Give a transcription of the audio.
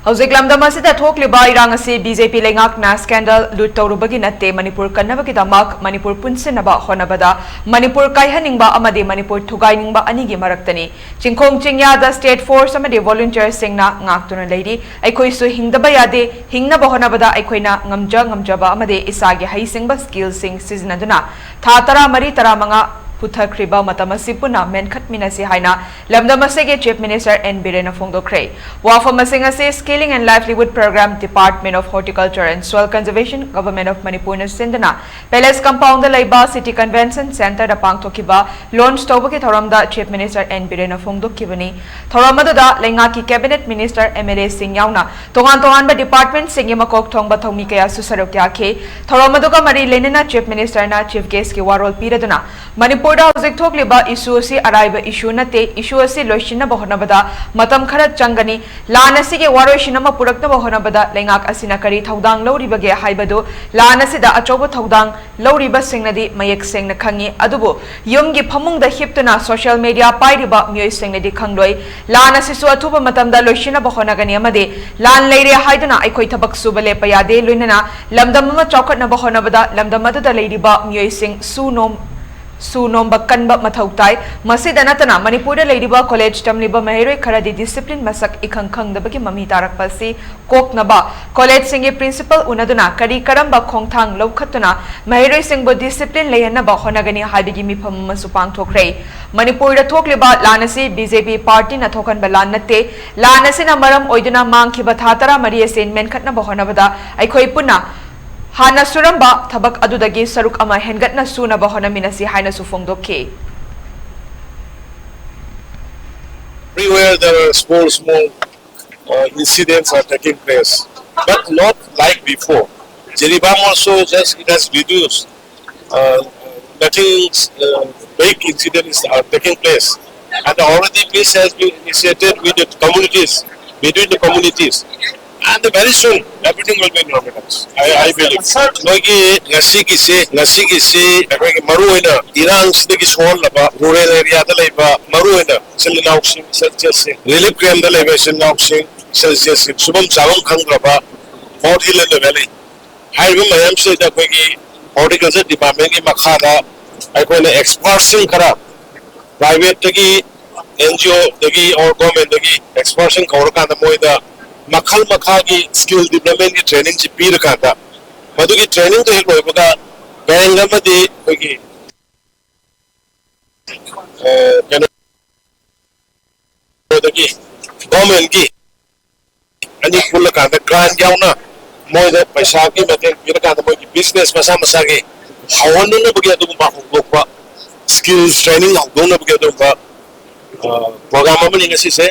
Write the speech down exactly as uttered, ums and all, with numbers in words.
ꯍꯧꯖꯤꯛ ꯂꯝꯗꯝ ꯑꯁꯤꯗ ꯊꯣꯛꯂꯤꯕ ꯏꯔꯥꯡ ꯑꯁꯤ ꯕꯤ ꯖꯦ ꯄꯤ ꯂꯩꯉꯥꯛꯅ scandal ꯂꯨꯠ ꯇꯧꯔꯨꯕꯒꯤ ꯅꯠꯇꯦ꯫ ꯃꯅꯤꯄꯨꯔ ꯀꯟꯅꯕꯒꯤꯗꯃꯛ, ꯃꯅꯤꯄꯨꯔ ꯄꯨꯟꯁꯤꯟꯅꯕ ꯍꯣꯠꯅꯕꯗ, ꯃꯅꯤꯄꯨꯔ ꯀꯥꯏꯍꯟꯅꯤꯡꯕ ꯑꯃꯗꯤ ꯃꯅꯤꯄꯨꯔ ꯊꯨꯒꯥꯏꯅꯤꯡꯕ ꯑꯅꯤꯒꯤ ꯃꯔꯛꯇꯅꯤ꯫ ꯆꯤꯡꯈꯣꯡ ꯆꯤꯡꯌꯥꯗ state force ꯑꯃꯗꯤ volunteerꯁꯤꯡꯅ ꯉꯥꯛꯇꯨꯅ ꯂꯩꯔꯤ꯫ ꯑꯩꯈꯣꯏꯁꯨ ꯍꯤꯡꯗꯕ ꯌꯥꯗꯦ꯫ ꯍꯤꯡꯅꯕ ꯍꯣꯠꯅꯕꯗ ꯑꯩꯈꯣꯏꯅ ꯉꯝꯖ ꯉꯝꯖꯕ ꯑꯃꯗꯤ ꯏꯁꯥꯒꯤ ꯍꯩꯁꯤꯡꯕ skillꯁꯤꯡ ꯁꯤꯖꯤꯟꯅꯗꯨꯅ ꯊꯥ ꯇꯔꯥꯃꯔꯤ ꯇꯔꯥꯃꯉꯥ ꯄꯨꯊꯈ꯭ꯔꯤꯕ ꯃꯇꯝ ꯑꯁꯤ ꯄꯨꯟꯅ ꯃꯦꯟꯈꯠꯃꯤꯟꯅꯁꯤ ꯍꯥꯏꯅ ꯂꯝꯗꯝ ꯑꯁꯤꯒꯤ Chief Minister ꯑꯦꯟ ꯕꯤꯔꯦꯟꯅ ꯐꯣꯡꯗꯣꯛꯈ꯭ꯔꯦ꯫ ꯋꯥꯐꯝ ꯑꯁꯤꯡ ꯑꯁꯤ Skilling and Livelihood Program, Department of Horticulture and Soil Conservation, Government of Manipurꯅ ꯁꯤꯟꯗꯨꯅ Palace Compoundꯗ ꯂꯩꯕ City Convention Centreꯗ ꯄꯥꯡꯊꯣꯛꯈꯤꯕ launch ꯇꯧꯕꯒꯤ ꯊꯧꯔꯝꯗ Chief Minister ꯑꯦꯟ ꯕꯤꯔꯦꯟꯅ ꯐꯣꯡꯗꯣꯛꯈꯤꯕꯅꯤ꯫ ꯊꯧꯔꯝ ꯑꯗꯨꯗ ꯂꯩꯉꯥꯛꯀꯤ Cabinet Minister, M L Aꯁꯤꯡ ꯌꯥꯎꯅ ꯇꯣꯉꯥꯟ ꯇꯣꯉꯥꯟꯕ departmentꯁꯤꯡꯒꯤ ꯃꯀꯣꯛ ꯊꯣꯡꯕ ꯊꯧꯃꯤ ꯀꯌꯥꯁꯨ ꯁꯔꯨꯛ ꯌꯥꯈꯤ꯫ ꯊꯧꯔꯝ ꯑꯗꯨꯒ ꯃꯔꯤ ꯂꯩꯅꯅ Chief Ministerꯅ Chief Guestꯀꯤ ꯋꯥꯔꯣꯜ ꯄꯤꯔꯗꯨꯅ, ꯃꯅꯤꯄꯨꯔꯗ ꯍꯧꯖꯤꯛ ꯊꯣꯛꯂꯤꯕ issue ꯑꯁꯤ ꯑꯔꯥꯏꯕ issue ꯅꯠꯇꯦ, issue ꯑꯁꯤ ꯂꯣꯏꯁꯤꯟꯅꯕ ꯍꯣꯠꯅꯕꯗ ꯃꯇꯝ ꯈꯔ ꯆꯪꯒꯅꯤ, ꯂꯥꯟ ꯑꯁꯤꯒꯤ ꯋꯥꯔꯣꯏꯁꯤꯟ ꯑꯃ ꯄꯨꯔꯛꯅꯕ ꯍꯣꯠꯅꯕꯗ ꯂꯩꯉꯥꯛ ꯑꯁꯤꯅ ꯀꯔꯤ ꯊꯧꯗꯥꯡ ꯂꯧꯔꯤꯕꯒꯦ ꯍꯥꯏꯕꯗꯨ ꯂꯥꯟ ꯑꯁꯤꯗ ꯑꯆꯧꯕ ꯊꯧꯗꯥꯡ ꯂꯧꯔꯤꯕꯁꯤꯡꯅꯗꯤ ꯃꯌꯦꯛ ꯁꯦꯡꯅ ꯈꯪꯏ꯫ ꯑꯗꯨꯕꯨ ꯌꯨꯝꯒꯤ ꯐꯃꯨꯡꯗ ꯍꯤꯞꯇꯨꯅ social media ꯄꯥꯏꯔꯤꯕ ꯃꯤꯑꯣꯏꯁꯤꯡꯅꯗꯤ ꯈꯪꯂꯣꯏ꯫ ꯂꯥꯟ ꯑꯁꯤꯁꯨ ꯑꯊꯨꯕ ꯃꯇꯝꯗ ꯂꯣꯏꯁꯤꯟꯅꯕ ꯍꯣꯠꯅꯒꯅꯤ ꯑꯃꯗꯤ ꯂꯥꯟ ꯂꯩꯔꯦ ꯍꯥꯏꯗꯨꯅ ꯑꯩꯈꯣꯏ ꯊꯕꯛ ꯁꯨꯕ ꯂꯦꯞꯄ ꯌꯥꯗꯦ꯫ ꯂꯣꯏꯅꯅ ꯂꯝꯗꯝ ꯑꯃ ꯆꯥꯎꯈꯠꯅꯕ ꯍꯣꯠꯅꯕꯗ ꯂꯝꯗꯝ ꯑꯗꯨꯗ ꯂꯩꯔꯤꯕ ꯃꯤꯑꯣꯏꯁꯤꯡ ꯁꯨ ꯅꯣꯝ ꯁꯨ ꯅꯣꯝꯕ ꯀꯟꯕ ꯃꯊꯧ ꯇꯥꯏ꯫ ꯃꯁꯤꯗ ꯅꯠꯇꯅ ꯃꯅꯤꯄꯨꯔꯗ ꯂꯩꯔꯤꯕ college ꯇꯝꯂꯤꯕ ꯃꯍꯩꯔꯣꯏ ꯈꯔꯗꯤ discipline ꯃꯁꯛ ꯏꯈꯪ ꯈꯪꯗꯕꯒꯤ ꯃꯃꯤ ꯇꯥꯔꯛꯄ ꯑꯁꯤ ꯀꯣꯛꯅꯕ collegeꯁꯤꯡꯒꯤ principal ꯎꯅꯗꯨꯅ ꯀꯔꯤ ꯀꯔꯝꯕ ꯈꯣꯡꯊꯥꯡ ꯂꯧꯈꯠꯇꯨꯅ ꯃꯍꯩꯔꯣꯏꯁꯤꯡꯕꯨ discipline ꯂꯩꯍꯟꯅꯕ ꯍꯣꯠꯅꯒꯅꯤ ꯍꯥꯏꯕꯒꯤ ꯃꯤꯐꯝ ꯑꯃꯁꯨ ꯄꯥꯡꯊꯣꯛꯈ꯭ꯔꯦ꯫ ꯃꯅꯤꯄꯨꯔꯗ ꯊꯣꯛꯂꯤꯕ ꯂꯥꯟ ꯑꯁꯤ ꯕꯤ ꯖꯦ ꯄꯤ partyꯅ ꯊꯣꯛꯍꯟꯕ ꯂꯥꯟ ꯅꯠꯇꯦ꯫ ꯂꯥꯟ ꯑꯁꯤꯅ ꯃꯔꯝ ꯑꯣꯏꯗꯨꯅ ꯃꯥꯡꯈꯤꯕ ꯊꯥ ꯇꯔꯥꯃꯔꯤ ꯑꯁꯤ ꯃꯦꯟꯈꯠꯅꯕ ꯍꯣꯠꯅꯕꯗ ꯑꯩꯈꯣꯏ ꯄꯨꯟꯅ ꯍꯥꯟꯅ ꯁꯨꯔꯝꯕ ꯊꯕꯛ ꯑꯗꯨꯗꯒꯤ ꯁꯔꯨꯛ ꯑꯃ ꯍꯦꯟꯒꯠꯅ ꯁꯨꯅꯕ ꯍꯣꯠꯅꯃꯤꯟꯅꯁꯤ ꯍꯥꯏꯅꯁꯨ ꯐꯣꯡꯗꯣꯛꯈꯤ꯫ Everywhere there are small, small uh, incidents are taking place, but not like before. Jiribam also just it has reduced. Uh, nothing uh, big incidents are taking place, and already peace has been initiated with the communities, between the communities, And very soon, everything will be normalized. I, I believe. ꯅꯣꯏꯒꯤ ꯉꯁꯤꯒꯤꯁꯤ, ꯉꯁꯤꯒꯤꯁꯤ ꯑꯩꯈꯣꯏꯒꯤ ꯃꯔꯨꯑꯣꯏꯅ ꯏꯔꯥꯡꯁꯤꯗꯒꯤ ꯁꯣꯛꯍꯜꯂꯕ rural ꯑꯦꯔꯤꯌꯥꯗ ꯂꯩꯕ ꯃꯔꯨꯑꯣꯏꯅ ꯏꯆꯤꯜ ꯏꯅꯥꯎꯁꯤꯡ, ꯏꯆꯜ ꯏꯆꯦꯁꯤꯡ, relief ꯀꯦꯝꯗ ꯂꯩꯕ ꯏꯆꯤꯜ ꯏꯅꯥꯎꯁꯤꯡ, ꯏꯆꯜ ꯏꯆꯦꯁꯤꯡ, ꯁꯨꯐꯝ ꯆꯥꯐꯝ ꯈꯪꯗ꯭ꯔꯕ North Hill and the Valley ꯍꯥꯏꯔꯤꯕ ꯃꯌꯥꯝꯁꯤꯗ ꯑꯩꯈꯣꯏꯒꯤ ꯍꯣꯔꯇꯤꯀꯜꯆꯔ ꯗꯤꯄꯥꯔꯠꯃꯦꯟꯒꯤ ꯃꯈꯥꯗ ꯑꯩꯈꯣꯏꯅ ꯑꯦꯛꯁꯄꯔꯠꯁꯤꯡ ꯈꯔ ꯄ꯭ꯔꯥꯏꯚꯦꯠꯇꯒꯤ, ꯑꯦꯟ ꯖꯤ ꯑꯣꯗꯒꯤ ꯑꯣꯔ ꯒꯣꯔꯃꯦꯟꯗꯒꯤ ꯑꯦꯛꯁꯄꯔꯠꯁꯤꯡ ꯀꯧꯔꯀꯥꯟꯗ ꯃꯣꯏꯗ ꯃꯈꯜ ꯃꯈꯥꯒꯤ ꯁ꯭ꯀꯤꯜ ꯗꯤꯕ꯭ꯂꯞꯃꯦꯟꯒꯤ ꯇ꯭ꯔꯦꯅꯤꯡꯁꯤ ꯄꯤꯔꯀꯥꯟꯗ ꯃꯗꯨꯒꯤ ꯇ꯭ꯔꯦꯅꯤꯡꯗꯨ ꯍꯦꯛ ꯂꯣꯏꯕꯒ ꯕꯦꯡꯛ ꯑꯃꯗꯤ ꯑꯩꯈꯣꯏꯒꯤ ꯑ, ꯀꯩꯅꯣ ꯗꯒꯤ ꯒꯣꯔꯃꯦꯟꯒꯤ ꯑꯅꯤ ꯄꯨꯜꯂꯀꯥꯟꯗ ꯒ꯭ꯔꯥꯟ ꯌꯥꯎꯅ ꯃꯣꯏꯗ ꯄꯩꯁꯥꯒꯤ ꯃꯇꯦꯡ ꯄꯤꯔꯀꯥꯟꯗ ꯃꯣꯏꯒꯤ ꯕꯤꯖꯤꯅꯦꯁ ꯃꯁꯥ ꯃꯁꯥꯒꯤ ꯍꯧꯍꯟꯅꯅꯕꯒꯤ ꯑꯗꯨꯒꯨꯝꯕ ꯍꯧꯗꯣꯛꯄ, ꯁ꯭ꯀꯤꯜꯁ ꯇ꯭ꯔꯦꯅꯤꯡ ꯍꯧꯗꯣꯛꯅꯕꯒꯤ ꯑꯗꯨꯒꯨꯝꯕ ꯄ꯭ꯔꯣꯒ꯭ꯔꯥꯝ ꯑꯃꯅꯤ ꯉꯁꯤꯁꯦ꯫